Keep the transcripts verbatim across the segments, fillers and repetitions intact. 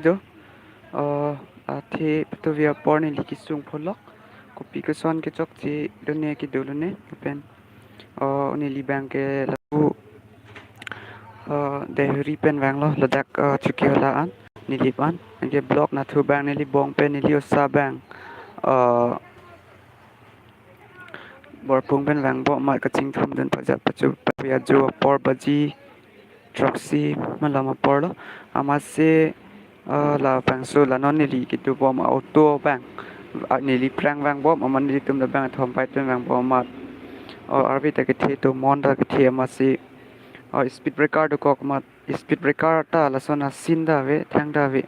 do. Oh, athe patuvi apor neli kesung pholok. Kopi koson kechokche done kedo lone. Pen, oh, neli abang ke lapu, oh, Deihori pen vanglo, ladak, oh, Chokihola an, neli an. Anke block nathu abang neli bong pen neli osa abang, oh, Borpung pen vangbom amat kachingthum dun pajat pachu papiajo apor baji throksi malom apor lo. Amatsi, ah, labangso la non neli kedobom a-auto abang, ah, neli aphrang vangbom amat nelitum labang athom pai pen vangbom amat, oh, arve ta kethe, tomon ta kethe amatsi, oh, speed breaker dokok amat, speed breaker ta lason asin ta ave, thang ta ave.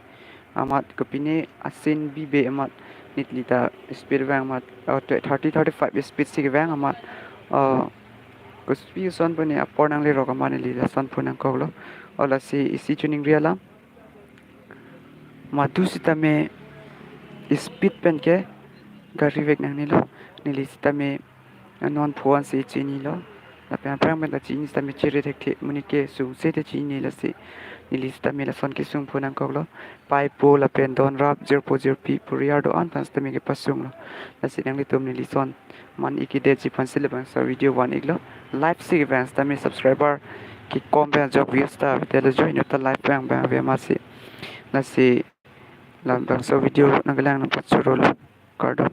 Amat kopine asin bibe amat neli ta speed vang amat, oh, thirty, thirty-five speed si kevang amat, oh, kopi koson pu ne apor nanglerok amat neli lason pu nangkoklo. Oh, lasi isi choningri alam. Madu sitame speed pen ke gari vek nangnelo. Neli sitame non phone si chinilo. Lapen aphrang pen ta chini sitame chere thekthe, monit ke sungse te chinilo si. Neli sitame lason kesung pu nangkoklo. Paipo lapen donrap jirpo jirpi puriar do-an aphan sitame kepasunglo. Lasi nanglitum neli son man-ik-edetji aphansi labangso video van-iklo. Live si kevang sitame subscriber kekom pen ajok views ta ave te lo jo, inut ta live vang vang ave amatsi. Lasi labangso video nangkelang nangpachorolo. Kardom.